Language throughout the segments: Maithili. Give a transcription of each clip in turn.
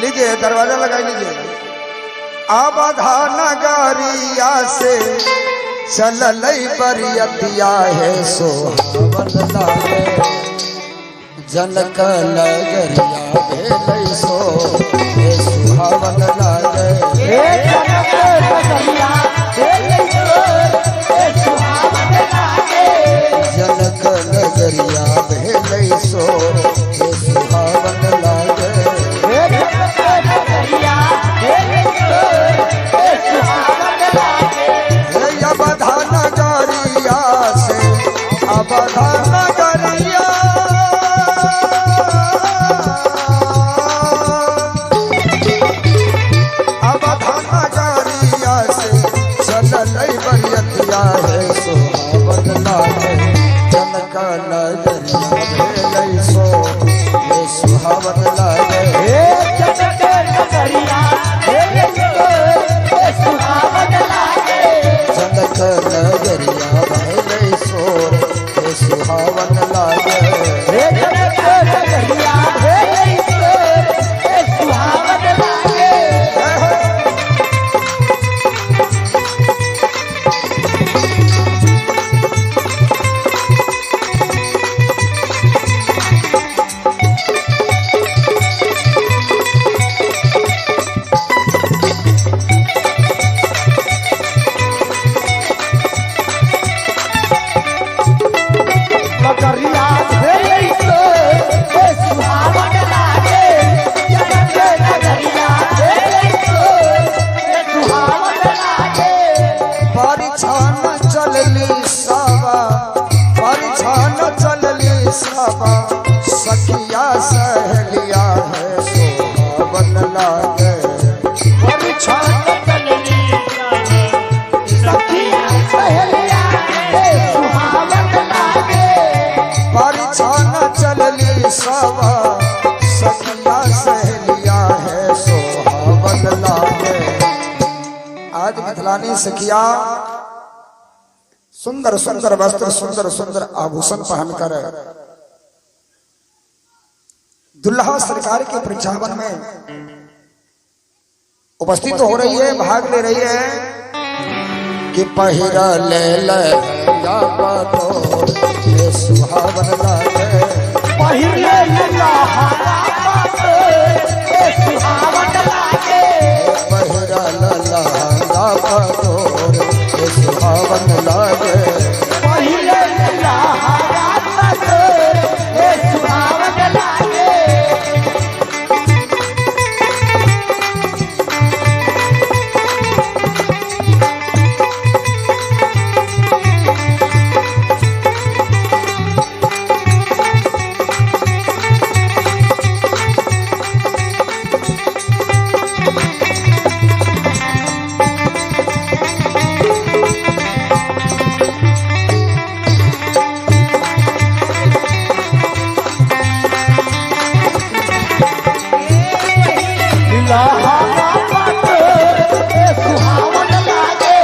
लीजिए, दरवाजा लगा लीजिए। अवधा नगरिया से चलल बरियतिया है सोहावन लागे, जनक नगरिया भेलै सो हे सुहावन लागे। हे जनक नगरिया भेलै सो हे सुहावन लागे। जनक नगरिया भेलै सो हे सुहावन लागे। हे जनक नगरिया भेलै सो हे सुहावन लागे। हे अवधा नगरिया से, अवधा नगरिया, अवधा नगरिया से चलल बरियतिया है सोहावन लागे, जनक नगरिया भेलै सो हे सुहावन लागे। हे जनक नगरिया भेलै सो हे सुहावन लागे। जनक नगरिया भेलै सो हे सुहावन लागे। हे जनक नगरिया भेलै सो हे सुहावन लागे। नगरिया भेलै सो हे सुहावन लागे। जनक नगरिया भेलै सो हे सुहावन लागे। परिछन चलली सावा, परिछन चलली सावा, सखिया सहेलिया है सोहावन लागे। परिछन चलली सखिया सहेलिया हे सुहावन लागे। परिछन चलली सावा, सखिया सहेलिया है सोहावन लागे। आज मिथिलानी सखिया सुंदर सुंदर वस्त्र, सुंदर सुंदर आभूषण पहनकर दुल्हा सरकार के परिछावन में उपस्थित हो रही है, भाग ले रही है कि पहिरा ले लहंगा पाटोर हे सुहावन लागे। पहिले लहंगा पाटोर हे सुहावन लागे। पहिरा लहंगा पाटोर हे सुहावन लागे। पहिले लहंगा पाटोर हे सुहावन लागे। लहंगा पाटोर हे सुहावन लागे।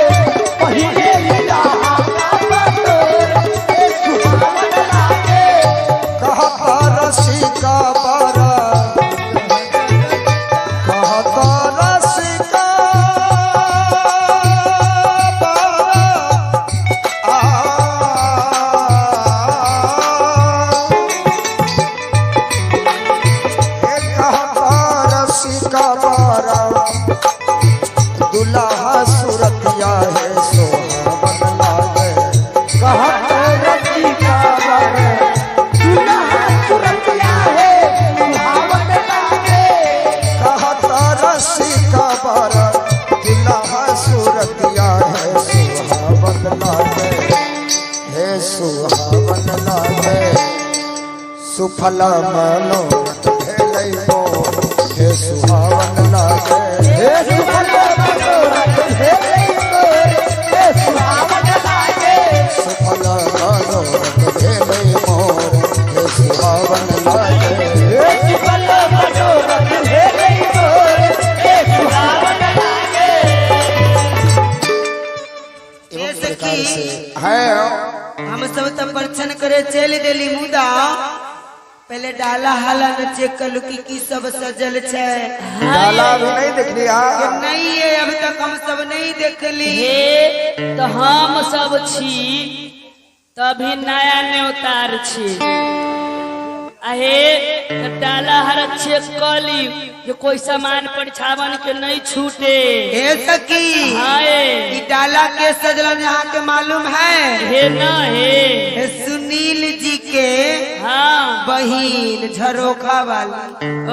पहिले लहंगा पाटोर हे सुहावन लागे। कहता रसिका बारा, कहता रसिका बारा, आ, हे कहता रसिका बारा, दुल्हा सुरतिया है सोहावन लागे। कहत रसिका बर दुल्हा सुरतिया है सुहावन लागे। कहता रसिका बारा, दुल्हा सुरतिया है सुहावन लागे, हे सुहावन लागे। सुफल मनोरथ भेलै मोर, हे सुहावन लागे। हे सुफल मनोरथ भेलै मोर, हे सुहावन लागे। सुफल मनोरथ भेलै मोर, हे सुहावन लागे। हे सुफल मनोरथ भेलै मोर, हे सुहावन लागे। एवं प्रकार से है हम सब तो परछन करे चल देली, मुदा पहले डाला डाला हाला न चेक कर की सब सजल छे। डाला भी नहीं देख लिया नहीं है अभी तक हम सब नहीं देख ली। हे तो हम सब छी तभी नया न्योतार छी। अहे डाला हर चेक कर ली कि कोई सामान परछावन के नहीं छूटे। हे सखी हाय ई डाला के सजलन यहाँ के मालूम है? हे ना हे सुनील जी के हाँ बहिन झरोखा वाला।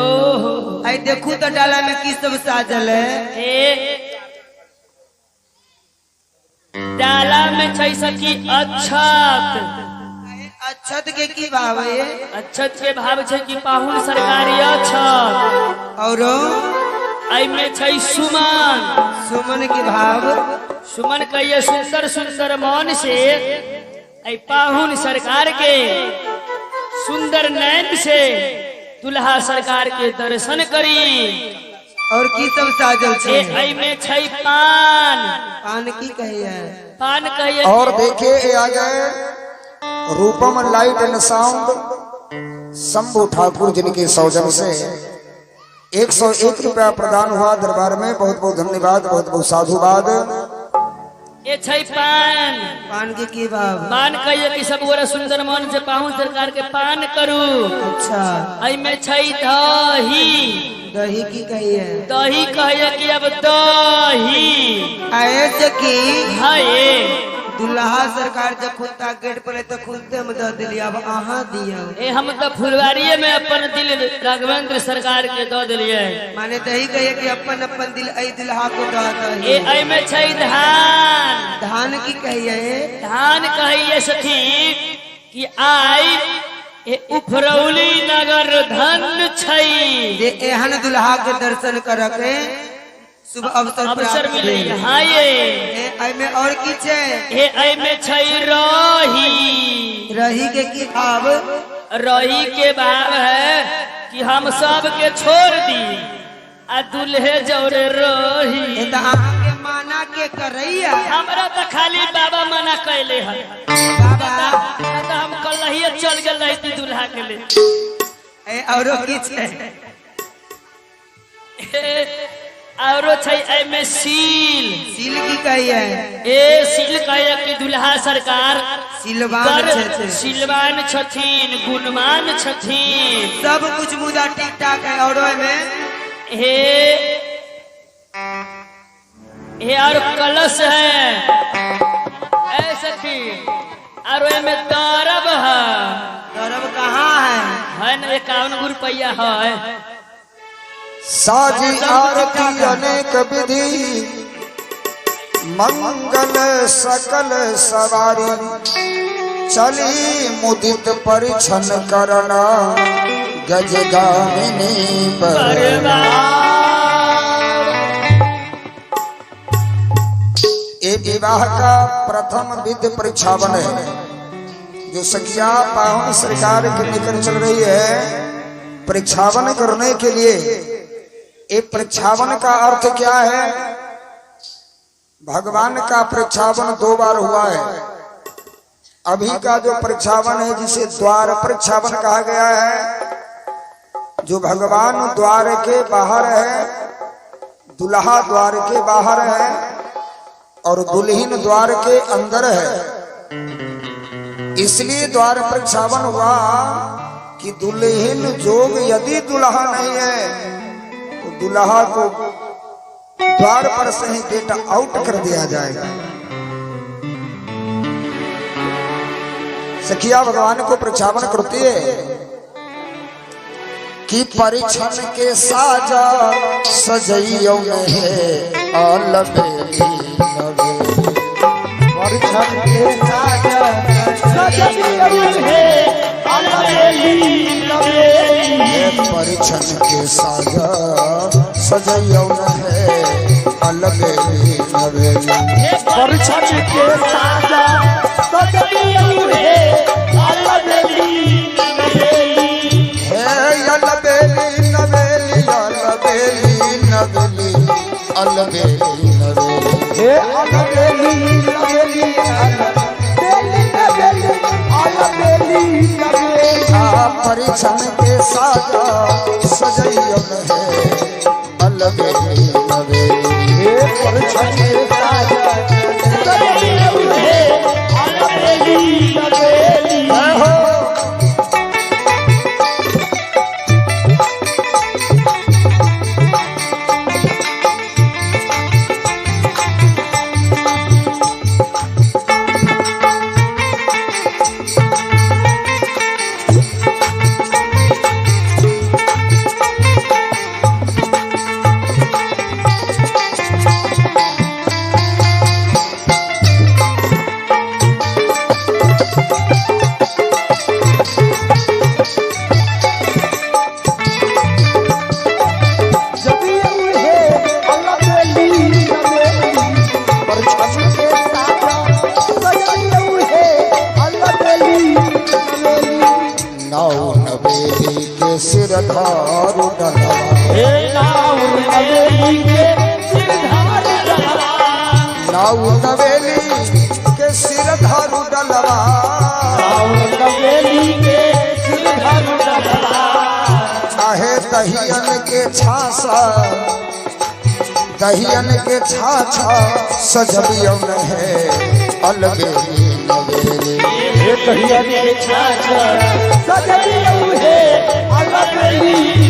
ओहो आई देखू तो डाला में की सब साजल है। हे डाला में छै सखी अक्षत। अक्षत के की भाव है? अक्षत के भाव छै कि पाहुन सरकारी अक्षत। और एमे छै सुमन। सुमन के भाव? सुमन कहिए सुंदर सुंदर मन से ऐ पाहुन सरकार के सुंदर नैन से दुल्हा सरकार के दर्शन करी। और की सब साजल छै? एमे छै पान। पान की कहिए? पान कहिए। और देखिए ये आ गए Rupam light and sound Shambhu Thakur जिनके सौजन से 101 रुपया प्रदान हुआ दरबार में। बहुत बहुत धन्यवाद, बहुत बहुत साधुवाद। ये छै पान। पान के की भाव? पान कहिए कि सब गोरा सुंदर मन से पाहुन सरकार के पान करू। अच्छा एमे छै दही। दही की कहिए? दही कहिए कि अब दही आए सखी हाय दुल्हा सरकार जब खुलता गेट पर तो खुलते हम दे दिली, अब अहाँ दियो। ए हम तो फुलवारी में अपन दिल राघवेंद्र सरकार के दे दिलिए। माने दही कहिए कि अपन अपन दिल ऐ दुल्हा को दे दही। ए ऐ में छै धान। धान की कहिए? धान कहिए सखी कि आई ए उफरौली नगर धन छै जे एहन दुल्हा के दर्शन करके शुभ अवसर अवसर मिले। हाँ ये में और की छे? ए में छै रही। रही के की भाव? रही के भाव है कि हम सब के छोड़ दी आ दुल्हे जौरे रही। ए त अहाँ के माना के करैया? हमरा त खाली बाबा मना कैले है। बाबा त हम कल चल गेल रही दुल्हा के ले। ए औरो की छे? औरो छै एमे सील। सील की कहिए? ए सील कहिए कि दुल्हा सरकार सिलवान छथिन। सिलवान छथिन, गुणवान छथिन, सब कुछ मुदा ठीक ठाक है। और एमे हे हे और कलश है ए सखी। और एमे तरब है। तरब कहाँ है? है न 51 रुपया है। साजी आरती अनेक विधि मंगल सकल सवारी चली मुदित परिछन करना गजगामिनी परवार। ये विवाह का प्रथम विध परीक्षावन है जो सखिया पाहुन सरकार के लेकर चल रही है परीक्षावन करने के लिए। ये परीक्षावन का अर्थ क्या है? भगवान का परीक्षावन 2 बार हुआ है। अभी का जो परीक्षावन है जिसे द्वार परीक्षावन कहा गया है, जो भगवान द्वार के बाहर है, दुल्हा द्वार के बाहर है और दुल्हन द्वार के अंदर है। इसलिए द्वार परीक्षावन हुआ कि दुल्हन जोग यदि दुल्हा नहीं है तो दुल्हा को द्वार पर से ही गेट आउट कर दिया जाएगा। सखिया भगवान को परीक्षावन करती है कि परीक्षण के साजा सजइयो है अलबेली नवे। परीक्षण के साजा सजइयो है अलबेली नवे। परीक्षण के साजा सजइयो है अलबेली नवे। परीक्षण के साजा सजइयो है अलबेली नवेली। हे अलबेली नवेली अलबेली नवेली अलबेली नवेली। हे अलबेली नवेली अलबेली नवेली अलबेली नवेली। परिछन के साजा सजइयो है अलबेली नवेली। हे परिछन के साजा सजइयो हे अलबेली नवेली। जय हो। जबियो हे अलबेली नवेली परिछन के साजा सजइयो हे अलबेली नवेली। नौ नवेली के सिर धारू डलवा। हे नाव नवेली के सिरधार डलवा। नौ नवेली के सिर धारू डलवा। नाव नवेली के सिरधार डलवा। आहे दहियन के छासा, दहियन के छाछा सजबियो है अलबेली नवेली। हे कहिया के छाछ सजबियो हे अलबेली